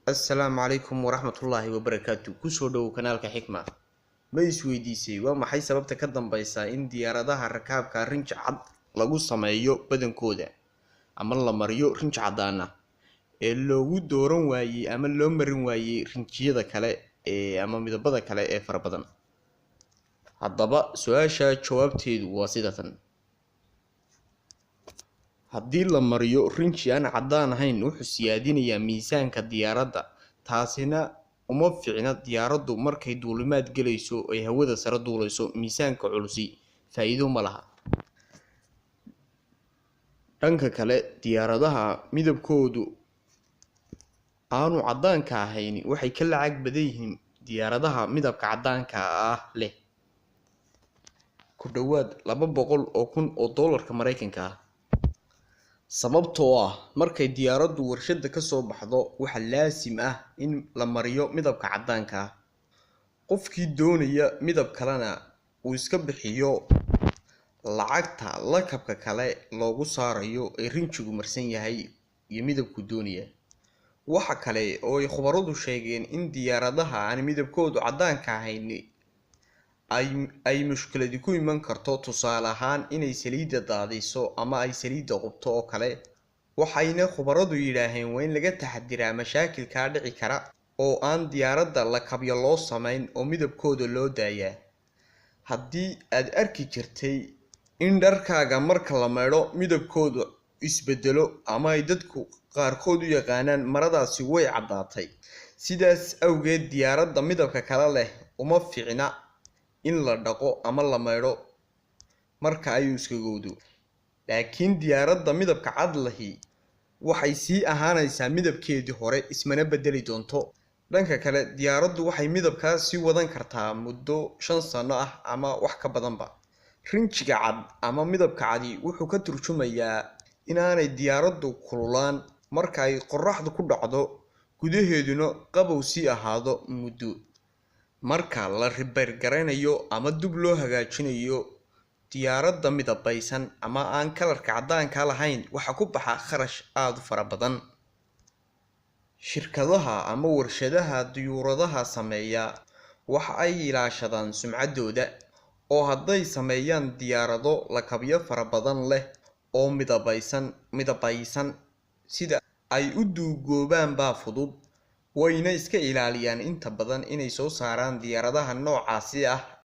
Assalaamu calaykum waraxmatullaahi wabarakaatu. Kusoo dhowow kanaalka Xikma. Ma isweydiisay waa maxay sababta ka dambeysa in diyaaradaha rakaabka rinji cad lagu sameeyo badankooda ama la mariyo rinji cadaan ah ee loogu dooran waayey ama loo marin waayey rinjiyada kale ee ama midabada kale ee fara badan? Haddaba su-aasha jawaabteedu waa sida tan. Haddii la mariyo rinji aan caddaan ahayn, wuxuu siyaadinayaa miisaanka diyaaradda, taasina uma fiicna diyaaraddu markay duulimaad gelayso ay hawada sare duuleyso. Miisaanka culusi faa'iido ma laha. Dhanka kale, diyaaradaha midabkoodu aanu caddaanka ahayn waxay ka lacag badan yihiin diyaaradaha midabka caddaanka ah leh, ku dhowaad 200,000 oo doolarka Mareykanka ah. Sababtoo ah markay diyaaraddu warshadda ka soo baxdo, waxaa laasim ah in la mariyo midabka caddaanka ah. Qofkii doonaya midab kalena uu iska bixiyo lacagta lakabka kale loogu saarayo ee rinjigu marsan yahay iyo midabkuu doonaya. Waxa kale oo ay khubaradu sheegeen in diyaaradaha aan midabkoodu caddaanka ahayn ay mushkiladi ku iman karto, tusaale ahaan inay saliidda daadiso ama ay saliidda qubto oo kale. Waxayna khubaradu yidhaaheen waa in laga taxadiraa mashaakilkaa dhici kara oo aan diyaaradda lakabyo loo samayn oo midabkooda loo daayaa. Haddii aad arki jirtay in dharkaaga marka la maydho midabkoodu isbedelo ama ay dadku qaarkood u yaqaanaan maradaasi way caddaatay, sidaas awgeed diyaaradda midabka kale leh uma fiicna in la dhaqo ama la maydho marka ay uskagowdo. Laakiin diyaaradda midabka cad lahi waxay sii ahaanaysaa midabkeedii hore, ismana bedeli doonto. Dhanka kale, diyaaraddu waxay midabkaas sii wadan kartaa muddo 5 sano ah ama wax ka badanba. Rinjiga cad ama midabka cadi wuxuu ka turjumayaa inaanay diyaaraddu kululaan marka ay qorraxdu ku dhacdo, gudaheeduna qabow sii ahaado muddo. Marka la repair gareynayo ama dib loo hagaajinayo diyaaradda midabaysan ama aan kalarka caddaanka lahayn, waxaa ku baxa kharash aada u fara badan. Shirkadaha ama warshadaha diyuuradaha sameeya waxa ay ilaashadaan sumcaddooda, oo hadday sameeyaan diyaarado lakabyo fara badan leh oo midabaysan, sida ay u duugoobaan baa fudud, wayna iska ilaaliyaan inta badan inay soo saaraan diyaaradaha noocaasi ah.